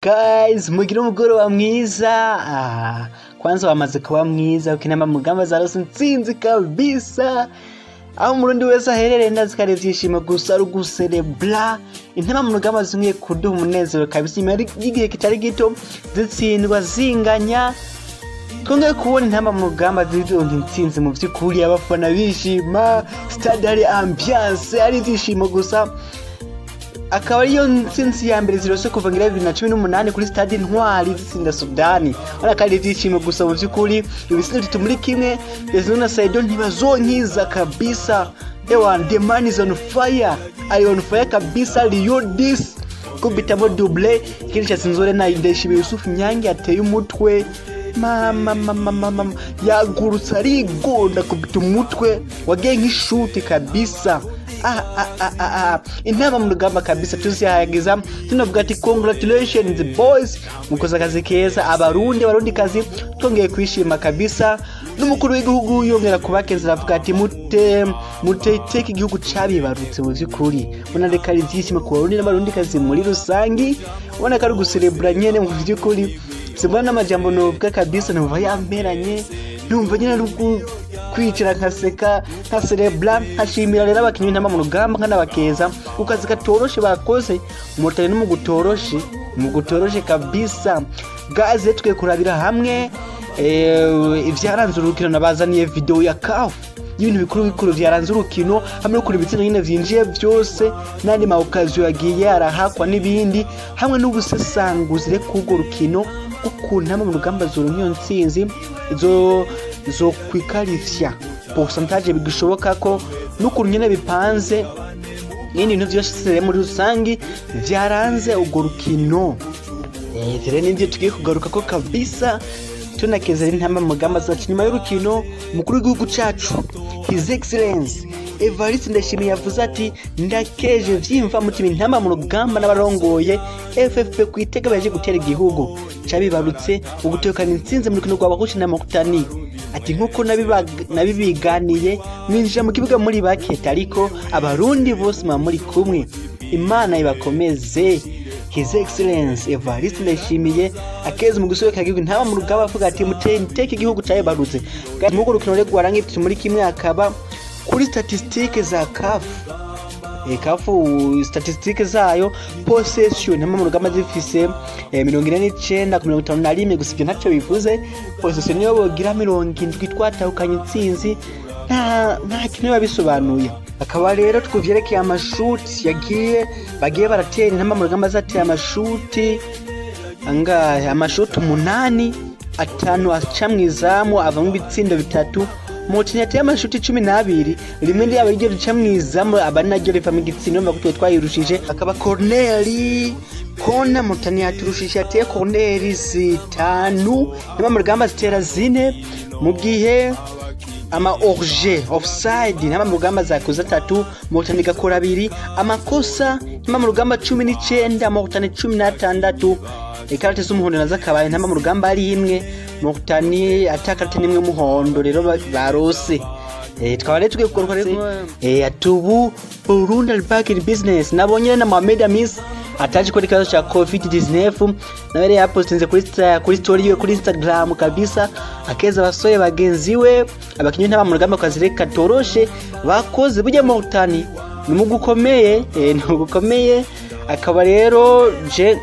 Guys, mugire umugoroba mwiza. Kwanza wamaze kuba mwiza kuko Intamba mu Rugamba zarose intsinzi kabisa. Aho Umurundi wese aherereye, ndazi ko ari ivyishimo gusa, ari uguserebra. Intamba mu Rugamba zimwe kuduha umunezero kabisa nyuma y'igihe kitari gito zitsindwa, zinganya. Twongeye kubona Intamba mu Rugamba zironka intsinzi. Mu vy'ukuri abafana bishima, stade hari ambiance, ari ivyishimo gusa. Akaba ariyo ntsinzi ya mbere zirose kuva ngira 2018 kuri Stade Intwari zitsinda Sudani. Urabona ko ari ivyishimo gusa. Mu vy'ukuri ibitsindo 3-1, Desire na Saido ntibazonkiza kabisa. Ewan, the man is on fire, ari on fire kabisa. Rio dis kubitamo double. Ikindi cyatsinzwe na Ndayishimiye Yusuf Nyange, ateye umutwe, mama mama mama, yagurutse arigonda kubita umutwe wagiye nk'ishuti kabisa. Ah, ah, ah, ah, ah. Intamba mu Rugamba kabisa tuzihayagiza, tunavuga ati congratulations boys, mukoze akazi keza. Abarundi, Abarundi kazi, twongeye kwishima kabisa. N'umukuru w'igihugu yongera kubakeza, aravuga ati mute muteteke igihugu cabibarutse. Mu vy'ukuri ubona reka ari ivyishimo ku Barundi n'Abarundi kazi muri rusangi, ubona ko ari guserebura nyene. Mu vy'ukuri simbona n'amajambo novuga kabisa, numva yamperanye, numva nyene ari kwicara nkaseka, nkaserebura, nkashimira rero abakinyi b'Intamba mu Rugamba, nkanabakeza ku kazi katoroshe bakoze. Umutare no mu gutoroshe kabisa. Guys, rero kurabira hamwe ivyaranze urukino. Nabazaniye video ya CAF y'ibintu bikuru bikuru vyaranze urukino, hamwe no kureba ibitsindo nyine vyinjiye vyose n'andi ma occasion yagiye arahakwa n'ibindi, hamwe n'ubusesanguzi rero k'urwo rukino, ukuntu Intamba mu Rugamba zoronka iyo ntsinzi, zo zo kwikarifya pourcentage bigishoboka ko n'ukuntu nyine bipanze n'ibindi bintu vyose muri rusangi vyaranze urwo rukino. Rero nivyo tugiye kugaruka ko kabisa, tunakezera Intamba mu Rugamba zacu. Nyuma y'urukino, umukuru w'igihugu cacu, His Excellence Evariste Ndayishimiye, yavuze ati ndakeje vyimva mutima Intamba mu Rugamba n'abarongoye FFP ku iteka baje gutera igihugu cabibarutse mu gutekana intsinzi mu rukino rwa Bahushi na Mauritanie. Ati nkuko nabibiganiye, mwinjira mu kibuga muri bake, ariko Abarundi bose muba muri kumwe, Imana ibakomeze. His Excellence Evariste Ndayishimiye akeza mu gusohoka igihugu Intamba mu Rugamba, avuga ati muteke igihugu cabibarutse. Muri urwo rukino rero rwarangiye 3-1, akaba kuri statistique za CAF, CAF statistique zayo, possession Intamba mu Rugamba zifise 49 ku 51. Gusa ibyo ntacyo bivuze. Possession niyo bogira 70 twatahukanye intsinzi, nta kintu biba bisobanuye. Akaba rero twuvyerekeye amashuti yagiye bagiye baratera, Intamba mu Rugamba zateye amashuti angahe? Amashuti 8, 5 aca mw'izamu avamwo ibitsindo bitatu. Mauritania yateye amashuti 12, rimwe ryaba ryo rica mw'izamu, aba naryo rivamo igitsindo. Urumva ko twe twayirushije. Akaba corneri, kona, Mauritania yaturushije, yateye corneri 5, Intamba mu Rugamba zitera 4, mu gihe ama hors-jeu, offside, Intamba mu Rugamba zakoze 3, Mauritania igakora 2. Amakosa, Intamba mu Rugamba 19, Mauritania 16. Ikarate z'umuhondo nazo akabaye Intamba mu Rugamba ari imwe, Mauritania ata karate n'imwe y'umuhondo rero barose. Tukaba rero tugiye kugaruka rero atubu Burundi are back in business. Nabonye na Mohamed Amis ataje kuri ikibazo cha COVID-19, nawe yari yapostinze kuri story yiwe kuri Instagram kabisa, akeza abasore bagenzi we abakinyi Intamba mu Rugamba kazi katoroshe bakoze. Burya Mauritania ni umugwi ukomeye, ni umugwi ukomeye. Akaba rero je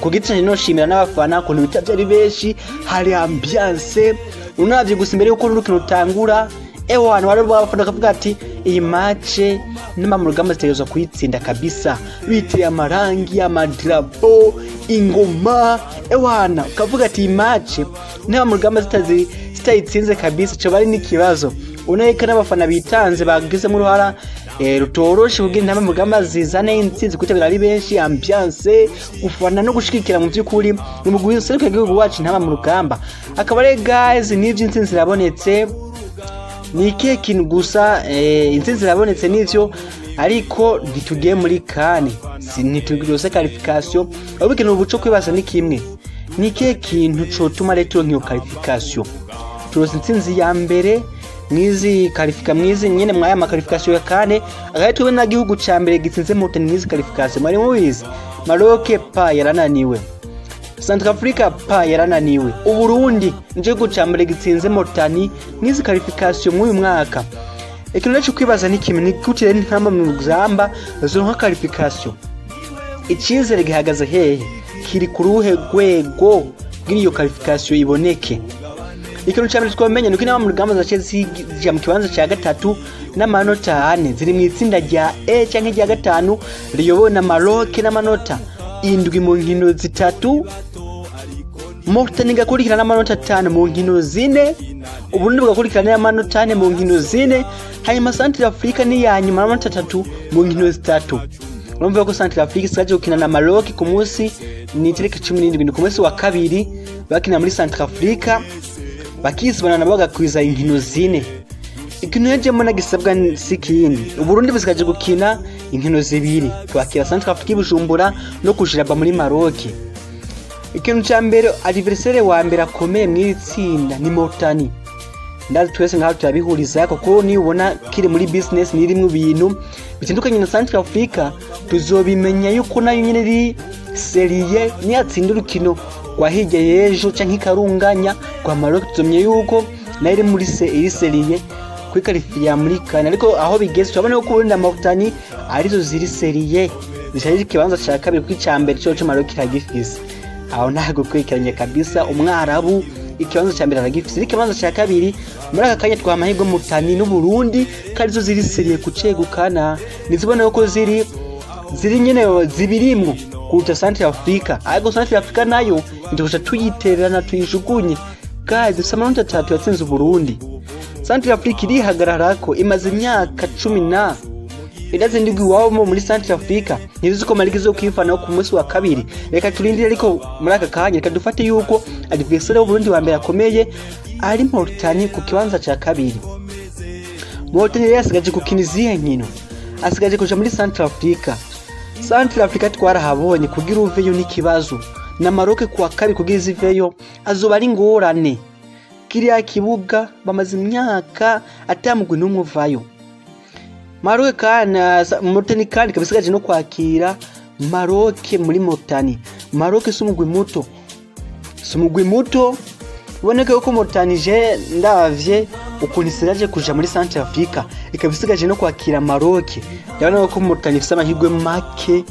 ku giti canje noshimira n'abafana ukuntu bitavye ari benshi, hari ambiance. Unavye gusa imbere yuko urukino rutangura, ewana wari abafana bakavuga ati iyi match Intamba mu Rugamba zitegerezwa kuyitsinda kabisa, biteye amarangi, amadrapo, ingoma. Ewana ukavuga ati iyi match Intamba mu Rugamba zitayitsinze kabisa coba ari n'ikibazo. Unareka n'abafana bitanze, bagizemo uruhara rutoroshe kugira Intamba mu Rugamba zizane intsinzi, kwitabira ari benshi, ambiance, gufana no gushigikira. Mu vy'ukuri ni umugwi useruka igihugu wacu Intamba mu Rugamba. Akaba rero guys, n'ivyo intsinzi irabonetse. Ni ikihe kintu gusa? Intsinzi irabonetse n'ivyo, ariko ntitugiye muri CAN, si ntitugirose qualification. Ahubwo ikintu ubu co kwibaza ni kimwe: ni ikihe kintu cotuma rero turonka iyo qualification? Turose intsinzi ya mbere mwizi qualifica mwizi nyene mwaya ma qualification ya CAN, akaba tube na gihugu ca mbere gitsinze Mauritania mwizi qualification. Mwari mubizi? Maroc pa yarananiwe. Centrafrica pa yarananiwe. Uburundi nico gihugu ca mbere gitsinze Mauritania n'izi qualification mw'uyu mwaka. Ikintu naco kwibaza ni kimwe, ni gute rero intamba mu rugamba zironka qualification? Icizere gihagaze hehe? Kiri ku ruhe rwego kugira iyo qualification iboneke? Ikintu ca mbere twamenya nuko intamba mu rugamba zaciye zija mu kibanza ca gatatu n'amanota 4, ziri mu itsinda rya E canke rya 5 riyobowe na Maroc n'amanota 7 mu nkino 3, Mauritania igakurikirana n'amanota 5 mu nkino 4, Uburundi bugakurikirana n'amanota 4 mu nkino 4, hanyuma Centrafrica ni ya nyuma n'amanota 3 mu nkino 3. Urumva ko Centrafrica isigaje gukina na Maroc ku munsi ni itariki 17, ni ku munsi wa kabiri bakina muri Centrafrica, bakisibana nabo bagakwiza inkino 4. Ikintu yajemo na gisabwa si kindi, Uburundi busigaje gukina inkino 2, kwakira Centrafrica Bujumbura no kujiraba muri Maroc. Ikintu ca mbere, adversaire wa mbere akomeye mw'iri tsinda ni Mauritania. Ndazi twese ngaho turabihuriza, kuko ni ubona kiri muri business ni rimwe bintu bitandukanye na Centrafrica, tuzobimenya yuko nayo nyene iri sérieux niyatsinda urukino rwa hirya y'ejo canke ikarunganya kwa Maroc, tuzomenya yuko nayo iri muri iri sérieux kwiqualifier muri CAN. Ariko aho bigeze turabona yuko Uburundi na Mauritania arizo ziri sérieux, zisharije ikibanza ca kabiri, kuko ica mbere coco Maroc kiragifise. Aho ntabwo kwekeranya kabisa, umwarabu ikibanza ca mbere aragifise, ikibanza ca kabiri muri aka kanya twa amahirwe Mauritania n'Uburundi ko arizo ziri sérieux kucegukana, nizibona yuko ziri nyene zibirimwo kuruta Centrafrica. Ariko Centrafrica nayo ntituja tuyitererana tuyijugunye, guys, dufise amanota 3 yatsinze Uburundi. Centrafrica irihagararako, imaze imyaka 10 na idatsindirwa iwabo muri Centrafrica, ntizi ko Maroc izokwifana ku munsi wa kabiri. Reka turindire, ariko muri aka kanya reka dufate yuko adversaire w'Uburundi wa mbere akomeye ari Mauritania ku kibanza ca kabiri. Mauritania rero asigaje gukina izihe nkino? Asigaje kuja muri Centrafrica. Centrafrica twarahabonye, kugira uveyo n'ikibazo, na Maroc kuwa kabiri kugira iziveyo azoba ari ingorane. Kiriya kibuga bamaze imyaka atamugwi n'umwe uvayo. Maroc kandi Mauritania kandi ikaba no kwakira Maroc muri Mauritania. Maroc si umugwi muto, si umugwi muto. Uboneka yuko Mauritania je ndavye ukuntu isigaje kuja muri Centrafrica, ikaba isigaje no kwakira Maroc, ndabona ko Mauritania ifise amahirwe make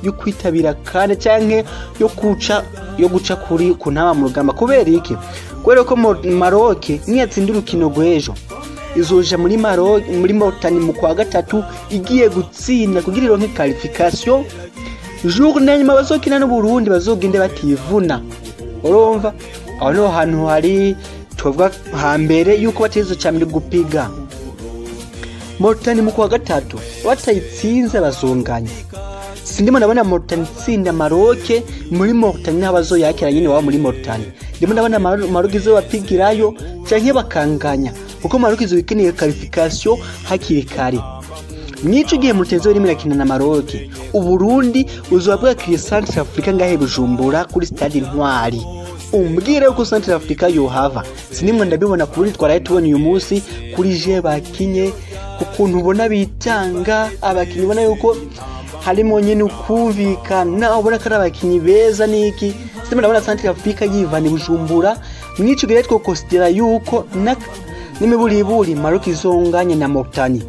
yo kwitabira kandi canke yo guca kuri ku ntama mu rugamba. Kubera iki? Kubera ko Maroc niyatsinda urukino rw'ejo izoja muri Maroc muri Mauritania mu kwa gatatu igiye gutsinda kugira ironke qualification. Journée nyuma bazokina n'Uburundi bazogende bativuna. Urumva aho niho hantu hari tuvuga hambere yuko batezo cyane gupiga Mauritania mu kwa gatatu, batayitsinze bazonganya. Sindimo ndabona Mauritania itsinda Maroc muri Mauritania, abazoyakira nyine waba muri Mauritania. Ndimo ndabona Maroc izobapigirayo canke bakanganya, kuko Maroc izobikeneye qualification hakiri kare. Mwico gihe Mauritania irimo irakina na Maroc, Uburundi uzoba bwakiriye Centrafrica ngahe Bujumbura kuri stade Intwari. Umbwire uko Centrafrica yohava, sinimwe ndabibona ku Burundi twaraye tubona uyu munsi kuri je bakinye, ukuntu ubona bitanga abakinyi, ubona yuko harimo nyine ukumvikana, ubona ko ari abakinyi beza niki. Sinimwe ndabona Centrafrica yivana Bujumbura. Mwico gihe twokonsidera yuko n'imiburiburi Maroc izonganye na Mauritania.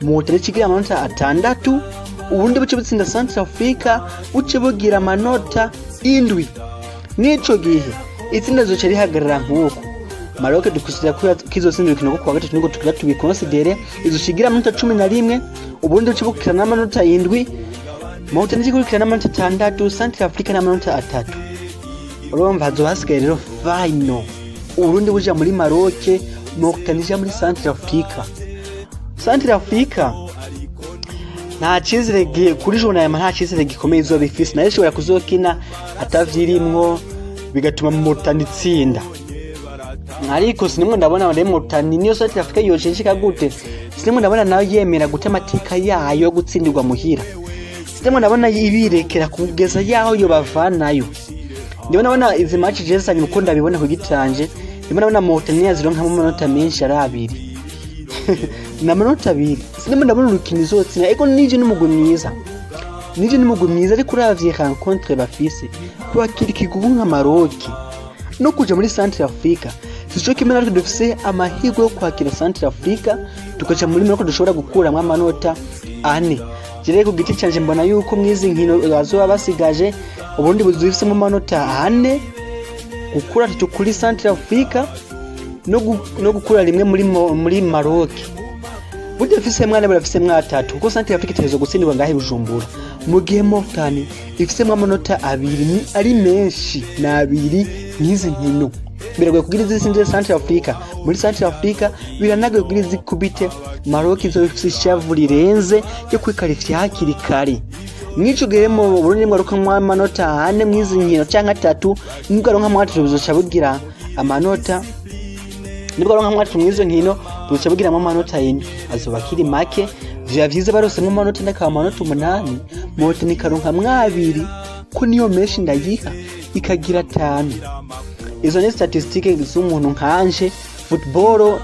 Mauritania ikigira amanota 6, Uburundi buce butsinda Centrafrica buce bugira amanota 7. Nico gihe itsinda zoca rihagarara nk'uko Maroc dukusira ko kizotsinda urukino rwo kuwa gatatu, niko tugira tubikonsidere, izoshigira amanota 11, Uburundi buce bukira n'amanota 7, Mauritania ikurikira n'amanota 6, Centrafrica n'amanota 3. Urumva hazoba hasigaye rero final, Uburundi buja muri Maroc, Mauritania ija muri Centrafrica. Centrafrica nta cizere kuri journée ya nta cizere gikomeye izoba ifise, nayo ishobora kuzokina atavyirimwo bigatuma Mauritania itsinda. Ariko sinimwe ndabona rero Mauritania niyo Centrafrica yocenshika gute, sinimwe ndabona nayo yemera guta amateka yayo yo gutsindirwa muhira, sinimwe ndabona ibirekera kugeza yaho yo bavanayo. Ndibona ndabona izi match jesanye uko ndabibona ku gitanje, ndibona ndabona Mauritania zironkamo amanota menshi ari abiri na amanota 2. Sinimwe ndabona urukino izotsinda, eko nije n'umugwi mwiza. Nivyo, ni mugwi mwiza, ariko uravye rencontre bafise, kwakira ikigugu nka Maroc no kuja muri Centre Africa sico kimwe. Natwe dufise amahirwe yo kwakira Centre Africa, tukaja muri Maroc, dushobora gukuramwo amanota 4. Jewe ku giti canje mbona yuko mwizi nkino bazoba basigaje, Uburundi buzifisemo amanota 4: gukura 3 kuri Centre Africa no gukura 1 muri Maroc. Burya afise mwana barafise 3, kuko Centre Africa itegerezwa gutsindirwa ngahe Bujumbura, mu gihe Mauritania ifisemwo amanota 2, ni ari menshi ni 2. Nk'izi nkino biragoye kugira izitsinze Centre Africa muri Centre Africa, biranagoye kugira izikubite Maroc izo ifise ishavu rirenze ryo kwikarifya hakiri kare. Mwico gihe mu Burundi mwaruka amanota 4 mwizi nkino canke 3, nibwo aronka 3 bizoca bugira amanota, nibwo aronka 3 mwizo nkino buzoca bugiramwo amanota 4, azoba akiri make. Vyoba vyiza barosemwo amanota ndakaba amanota 8, Mauritania ikaronka 2, ko niyo menshi ndayiha, ikagira 5. Izo ni statistique z'umuntu nkanje. Football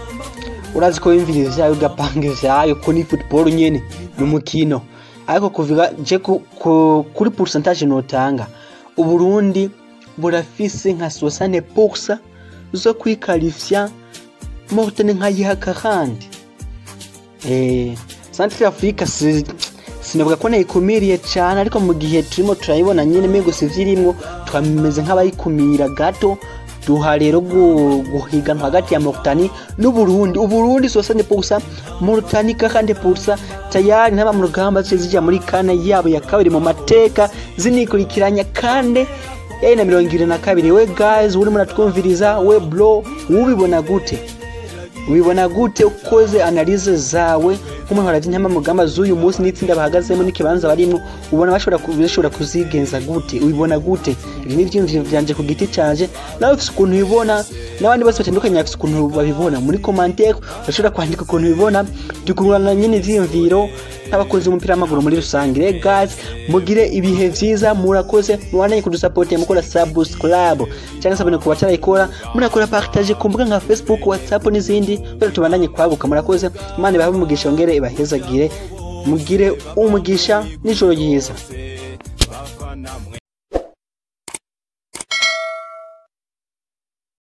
urazi ko wimvira ivyayo, ugapanga ivyayo, ko ni football nyene, ni umukino. Ariko kuvuga je kuri pourcentage notanga, Uburundi burafise nka 60% zo kwikalifya, Mauritania nkayiha 40. Centre Africa sinavuga ko nayikumiriye cane, ariko mu gihe turimo turayibona nyene mengo sivyirimwo, twameze nk'abayikumira gato. Duha rero guhiganwa hagati ya Mauritania n'Uburundi. Uburundi 60%, Mauritania 40%, tayari ntaba mu rugamba zija muri CAN yabo ya kabiri mu mateka zinikurikiranya kande yari na 2022. We guys uri muratwumviriza, we bro, ubibona gute? Ubibona gute ukoze analyse zawe nk'umuntu waravye Intamba mu rugamba z'uyu munsi n'itsinda bahagazemo n'ikibanza barimwo? Ubona bashobora kuzigenza gute? Ubibona gute? Ibi ni ivyiyumviro vyanje ku giti canje. Nawe ufise ukuntu ubibona, n'abandi bose batandukanye bafise ukuntu babibona. Muri commentaire urashobora kwandika ukuntu ubibona, tukungurana nyene ivyiyumviro nk'abakunzi b'umupira w'amaguru muri rusange. Rero guys, mugire ibihe vyiza, murakoze, mubandanye kudusapote mukora subscribe cyangwa se ku batarayikora, murakora partage ku mbuga nka Facebook, WhatsApp n'izindi, kugira tubandanye kwaguka. Murakoze, Imana ibahe umugisha, yongere ibahezagire, mugire umugisha n'ijoro ryiza.